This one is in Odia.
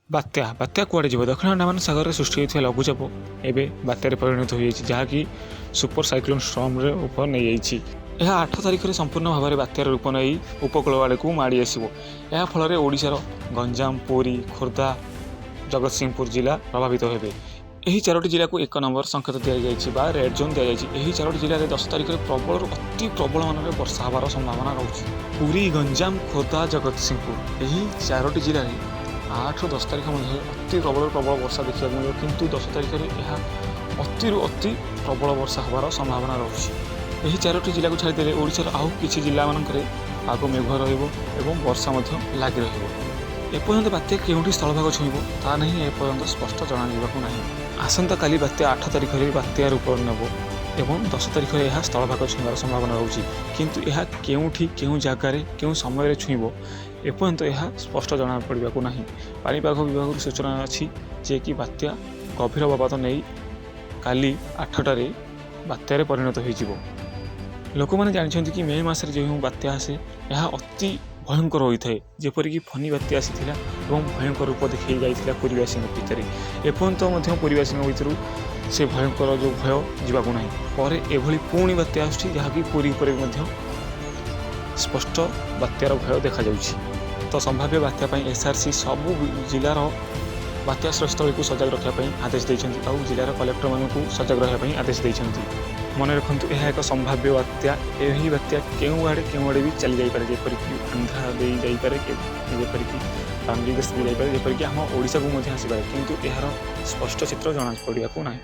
ବାତ୍ୟା ବାତ୍ୟା କୁଆଡ଼େ ଯିବ? ଦକ୍ଷିଣ ଆଣ୍ଡାମାନ ସାଗରରେ ସୃଷ୍ଟି ହୋଇଥିବା ଲଘୁଚାପ ଏବେ ବାତ୍ୟାରେ ପରିଣତ ହୋଇଯାଇଛି, ଯାହାକି ସୁପର ସାଇକ୍ଲୋନ୍ ଷ୍ଟର୍ମରେ ରୂପ ନେଇଯାଇଛି। ଏହା 8 ତାରିଖରେ ସମ୍ପୂର୍ଣ୍ଣ ଭାବରେ ବାତ୍ୟାର ରୂପ ନେଇ ଉପକୂଳ ଆଡ଼କୁ ମାଡ଼ି ଆସିବ। ଏହା ଫଳରେ ଓଡ଼ିଶାର ଗଞ୍ଜାମ, ପୁରୀ, ଖୋର୍ଦ୍ଧା, ଜଗତସିଂହପୁର ଜିଲ୍ଲା ପ୍ରଭାବିତ ହେବେ। ଏହି ଚାରୋଟି ଜିଲ୍ଲାକୁ 1 ନମ୍ବର ସଂକେତ ଦିଆଯାଇଛି ବା ରେଡ୍ ଜୋନ୍ ଦିଆଯାଇଛି। ଏହି ଚାରୋଟି ଜିଲ୍ଲାରେ 10 ତାରିଖରେ ପ୍ରବଳରୁ ଅତି ପ୍ରବଳ ମାନରେ ବର୍ଷା ହେବାର ସମ୍ଭାବନା ରହୁଛି। ପୁରୀ, ଗଞ୍ଜାମ, ଖୋର୍ଦ୍ଧା, ଜଗତସିଂହପୁର ଏହି ଚାରୋଟି ଜିଲ୍ଲାରେ 8ରୁ 10 ତାରିଖ ମଧ୍ୟରେ ଅତି ପ୍ରବଳରୁ ପ୍ରବଳ ବର୍ଷା ଦେଖିବାକୁ ମିଳିବ, କିନ୍ତୁ 10 ତାରିଖରେ ଏହା ଅତିରୁ ଅତି ପ୍ରବଳ ବର୍ଷା ହେବାର ସମ୍ଭାବନା ରହୁଛି। ଏହି ଚାରୋଟି ଜିଲ୍ଲାକୁ ଛାଡ଼ିଦେଲେ ଓଡ଼ିଶାର ଆଉ କିଛି ଜିଲ୍ଲାମାନଙ୍କରେ ପାଗ ମେଘୁଆ ରହିବ ଏବଂ ବର୍ଷା ମଧ୍ୟ ଲାଗି ରହିବ। ଏପର୍ଯ୍ୟନ୍ତ ବାତ୍ୟା କେଉଁଠି ସ୍ଥଳଭାଗ ଛୁଇଁବ ତା ନାହିଁ ଏପର୍ଯ୍ୟନ୍ତ ସ୍ପଷ୍ଟ ଜଣାଯିବାକୁ ନାହିଁ। ଆସନ୍ତାକାଲି ବାତ୍ୟା 8 ତାରିଖରେ ବାତ୍ୟା ରୂପ ନେବ ଏବଂ 10 ତାରିଖରେ ଏହା ସ୍ଥଳଭାଗ ଛୁଇଁବାର ସମ୍ଭାବନା ରହୁଛି, କିନ୍ତୁ ଏହା କେଉଁଠି, କେଉଁ ଜାଗାରେ, କେଉଁ ସମୟରେ ଛୁଇଁବ ଏପର୍ଯ୍ୟନ୍ତ ଏହା ସ୍ପଷ୍ଟ ଜଣାପଡ଼ିବାକୁ ନାହିଁ। ପାଣିପାଗ ବିଭାଗରୁ ସୂଚନା ଅଛି ଯେ କି ବାତ୍ୟା ଗଭୀର ଅବପାତ ନେଇ କାଲି 8ଟାରେ ବାତ୍ୟାରେ ପରିଣତ ହୋଇଯିବ। ଲୋକମାନେ ଜାଣିଛନ୍ତି କି ମେ ମାସରେ ଯେଉଁ ବାତ୍ୟା ଆସେ ଏହା ଅତି ଭୟଙ୍କର ହୋଇଥାଏ, ଯେପରିକି ଫନି ବାତ୍ୟା ଆସିଥିଲା ଏବଂ ଭୟଙ୍କର ରୂପ ଦେଖାଇ ଯାଇଥିଲା ପୁରୀବାସୀଙ୍କ ଭିତରେ। ଏପର୍ଯ୍ୟନ୍ତ ମଧ୍ୟ ପୁରୀବାସୀଙ୍କ ଭିତରୁ ସେ ଭୟଙ୍କର ଯେଉଁ ଭୟ ଯିବାକୁ ନାହିଁ। ପରେ ଏଭଳି ପୁଣି ବାତ୍ୟା ଆସୁଛି, ଯାହାକି ପୁରୀ ଉପରେ ମଧ୍ୟ ସ୍ପଷ୍ଟ ବାତ୍ୟାର ଭୟ ଦେଖାଯାଉଛି। ତ ସମ୍ଭାବ୍ୟ ବାତ୍ୟା ପାଇଁ ଏସ୍ଆର୍ସି ସବୁ ଜିଲ୍ଲାର ବାତ୍ୟାଶ୍ରୟସ୍ଥଳୀକୁ ସଜାଗ ରଖିବା ପାଇଁ ଆଦେଶ ଦେଇଛନ୍ତି ଆଉ ଜିଲ୍ଲାର କଲେକ୍ଟରମାନଙ୍କୁ ସଜାଗ ରହିବା ପାଇଁ ଆଦେଶ ଦେଇଛନ୍ତି। ମନେ ରଖନ୍ତୁ, ଏହା ଏକ ସମ୍ଭାବ୍ୟ ବାତ୍ୟା। ଏହି ବାତ୍ୟା କେଉଁଆଡ଼େ କେଉଁଆଡ଼େ ବି ଚାଲି ଯାଇପାରେ, ଯେପରିକି ଆନ୍ଧ୍ରା ଦେଇ ଯାଇପାରେ, ଯେପରିକି ବାଂଲାଦେଶ ଦେଇ ଯାଇପାରେ, ଯେପରିକି ଆମ ଓଡ଼ିଶାକୁ ମଧ୍ୟ ଆସିପାରେ, କିନ୍ତୁ ଏହାର ସ୍ପଷ୍ଟ ଚିତ୍ର ଜଣାପଡ଼ିବାକୁ ନାହିଁ।